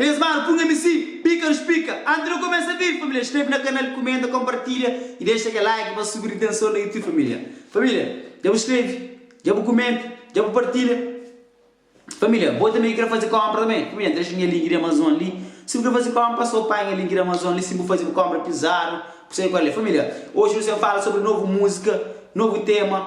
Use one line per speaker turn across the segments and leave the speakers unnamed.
Beleza mano, Punga MC, pika nos pika. Antes di nu kumesa vídeo família, skrebe na kanal, kumenta, kompartilha i dexa kel like pa subi ritenson na YouTube família. Família, dja bu skrebe, dja bu kumenta, dja bu partilha. Família, bo tanbe ki kre faze konpra tanbe, família, N ta dexa nha link di Amazon li. Si bu kre faze konpra, so panha link di Amazon li, si bu faze bu konpra pizadu, bu sabe kual é. Família, oji nu sta fala sobri novu múzika, novu tema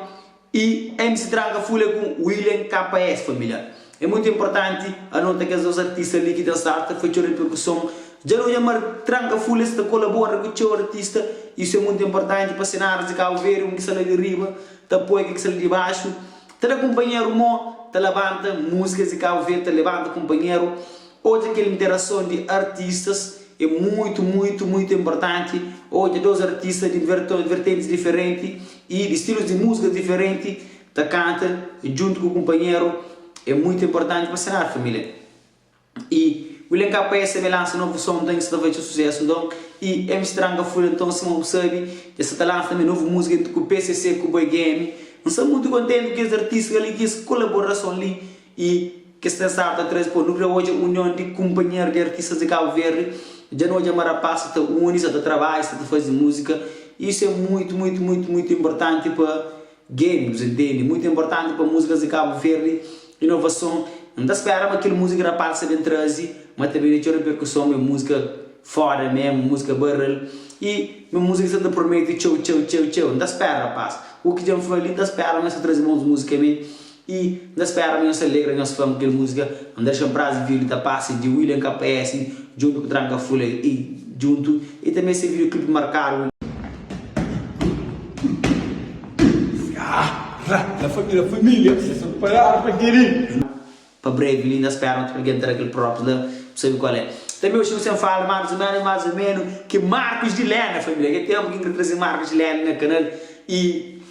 i MC Tranka Fulha ku William KS, família. É mutu inportanti anota kes dos artista li ki ten stadu ta fai txeu reperkuson. Dja nu odja ma Tranka Fulha sta kolabora ku txeu artista, isu é mutu inportanti pa senárius di Kabu Verdi, un ki sta la di riba ta apoia kel ki sta la di baxu. Ta da kunpanheru mô, ta labanta múzikas di Kabu Verdi, ta lebanta kunpanheru. Odja kel interason di artistas é muitu, muitu, muitu inportanti. Odja dos artista di vertentis diferenti y di stilus di múzikas diferenti ta kanta djuntu ku kunpanheru é muitu inportanti pa senáriu família. E William KS tanbe lansa novu som nton ki sa ta fai txeu susesu nton e MC Tranka Fulha nton sima bu sabi dja sa ta lansa tanbe novu musika ku PCC ku Boy Game N sta mutu kontenti ku kes artista li ku es kolaborason li e kes ten stadu ta traze po nu kre odja union di kunpanheru di artistas di Kabu Verdi dja nu odja ma rapas sa ta uni sa ta trabadja sa ta fazi musika isu é muitu muitu muitu muitu inportanti pa Game, bu sa ntende? Mutu inportanti pa múzikas di Kabu Verdi, inovason. N ta spera ma kel múzika rapaz sa ben traze, ma ta ben da txeu reperkuson, ma é múzika foda mesmu, múzika barral i ma múzika sa ta promete txeu txeu txeu txeu. N ta spera rapaz, u ki dja N fla li, N ta spera ma es ta traze bons múzika me i N ta spera ma nhos ta alegra nhos fã ku kel múzika. N ta dexa-m prazi vídiu ta pasa di William KS djuntu ku Tranka Fulha i djuntu i tanbe se vídiu klipi markadu.
La família, família, Você sta preparado pa kel-li?
Pa brevi li na spera ma tudu algen ta da kel props la bu sabi kual é. Tanbe oxi nu sen fala mas o menos mas o menu ki Marcos di Lena família ke tempu ki N ka traze Marcos di Lena na kanal i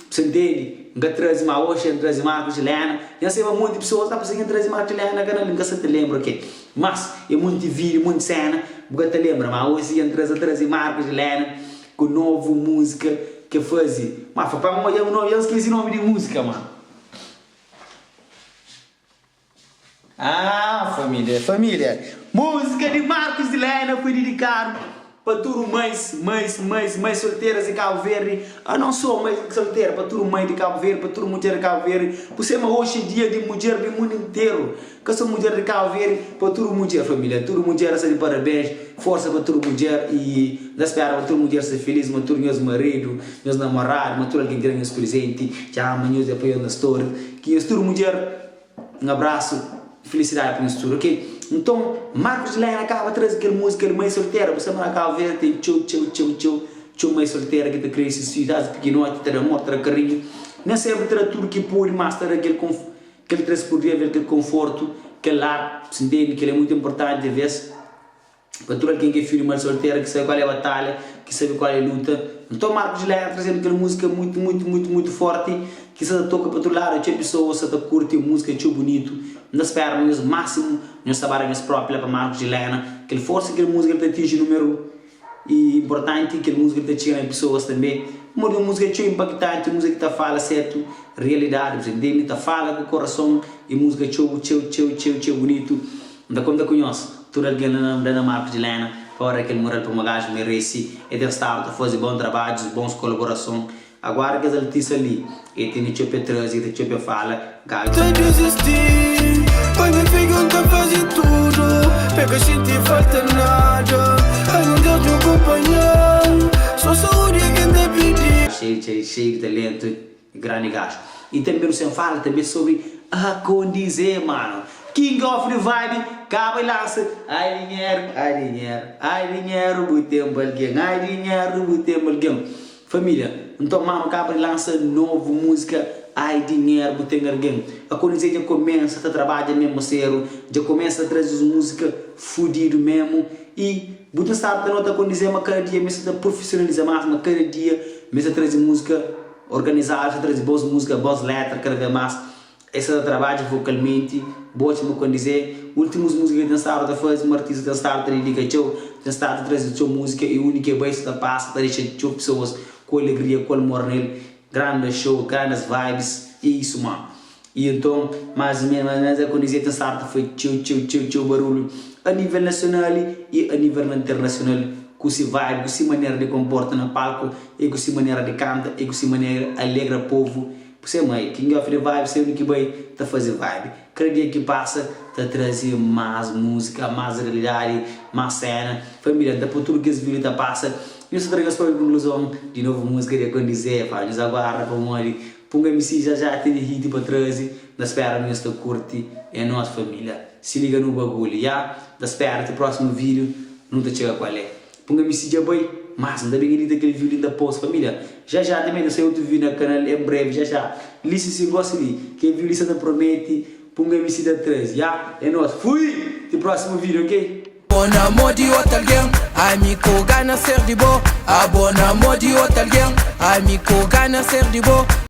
bu sa ntende N ka traze ma oxi N traze Marcos di Lena dja N seba monti pesoas ah puse ki N traze Marcos di Lena na kanal N ka sa ta lembra ok mas é monti vídeo monti sena bu ka ta lembra ma oxi N traze traze Marcos di Lena Ku novu múzika ke faze. Ma fa pa odja un nomi, dja N skese nomi di múzika ma. Ah família, família. Múzika di Marcos di Lena foi didikadu pa tudu mães, mães, mães, mães solteras di Kabu Verdi. Ah não só mães soltera, pa tudu mãe di Kabu Verdi, pa tudu mudjer di Kabu Verdi. Ku sema oxi é dia di mudjer di mundu interu. Ka so mudjer di Cabo Verde, pa tudu mudjer família, tudu mudjer sta di parabéns, forsa pa tudu mudjer y nta spera pa tudu mudjer sta feliz, ma tudu nhos maridu, nhos namoradu, ma tudu algen ki da nhos prizenti, txama nhos y apoia nhos na story, ki nhos tudu mudjer un abrasu, felisidadi pa nhos tudu ok. Nton Marcos Lena kaba trazi kel múzika li mãe soltera, bu sabe ma na Cabo Verde ten txeu txeu txeu txeu txeu mãe soltera ki ta kria ses fidju desdi pikinoti, ta da amor, ta da karinhu, nen senpri ta da tudu ki podi mas ta da kel Kel 3 pur dia kel konfortu, kel lar, bu ntende? Kel é mutu inportanti avês pa tudu algen ki é fidju di mal soltera, ki sabe kual é batalha, ki sabe kual é luta. Nton Marcos Lera traze-nu kel múzika mutu, mutu, mutu, mutu forti ki sa ta toka pa tudu ladu, txeu pesoas sa ta kurti múzika é txeu bunitu. N ta spera ma nhos másimu nhos ta ba da nhos própi la pa Marcos Lena, kel forsa ki kel múzika ta atinji númeru. E inportanti kel muzika li ta txiga na pesoas tanbe pamodi un muzika txeu inpaktanti un muzika ki ta fala sertu rialidadi bu ta intende ta fala ku korason e muzika txeu txeu txeu txeu txeu bunitu N ta konta ku nhos tudu algen la na la na Marcos di Lena pa ora kel mural pamo gaju meresi e ten stadu ta fazi bon trabadjus bons kolaborason Aguarda kes artista li e tene txeu pe traze e ten txeu pe fala gajo.
Ta disisti Pa nha fidju N ta faze tudu Pa ka xinti falta nada Ai nha Deus nhu kunpanha-m So saúdi ki N ta pidi.
Xeiu xeiu xeiu di talentu e grandi gajo e tanbe nu sen fala tanbe sobri acondize mano king of the vibe kaba e lansa ai dinheru ai dinheru ai dinheru bu ten pa algen ai dinheru bu ten pa algen. Família, Nton mano kaba di lansa novu múzika Ai dinheru bu ten argen A Coliseu dja komensa ta trabadja memu seru Dja komensa ta traze uns múzika fudidu memu I bu ta staba ta nota Coliseu ma kada dia meste ta profisionaliza más Ma kada dia meste ta traze múzika organizadu Ta traze bons múzika, bons letra kada vez más Es sa ta trabadja vokalmenti, bo sima ku N dizê, últimus múzika ki ten stadu ta faze, un artista ten stadu ta didika txeu, ten stadu ta traze txeu múzika i undi ki e bai sa ta pasa ta dexa txeu pesoas ku alegria, ku amor nel. Granda show, grandes vibes, e isu ma. I nton, más o ménus, más o ménus, Akonizé ta sarta foi txeu, txeu, txeu, txeu barulhu a nível nasional i a nível internasional ku si vibe, ku si manera di konporta na palku i ku si manera di kanta i ku si manera alegra povu. Se mai, king of the vibe, sempri ki bai ta faze vibe. Kada dia ki pasa ta traze más múzika, más realidadi, más séna. Família, N ta poi tudu kes vídiu ta pasa. Nhos ta tra nhos própi konkluzon di novu múzika di Akonizé. Fla, nhos aguarda pamodi Punga MC já já tene hit pa traze nta spera ma nhos ta curti é nos família se liga no bagulho ya nta spera ti próximo vídeo nu ta txega kual é Punga MC dja bai mas nta ben edita kel vídeo li nta post família já já também ta sai otu vídeo na canal em breve já já li si si gosta di kel vídeo li sa ta promete Punga MC ta traze ya é nos fui ti próximo vídeo ok.
Bo na mô di otu algen, ami ku gana ser di bo. Abo na mô di otu algen, ami ku gana ser di bo.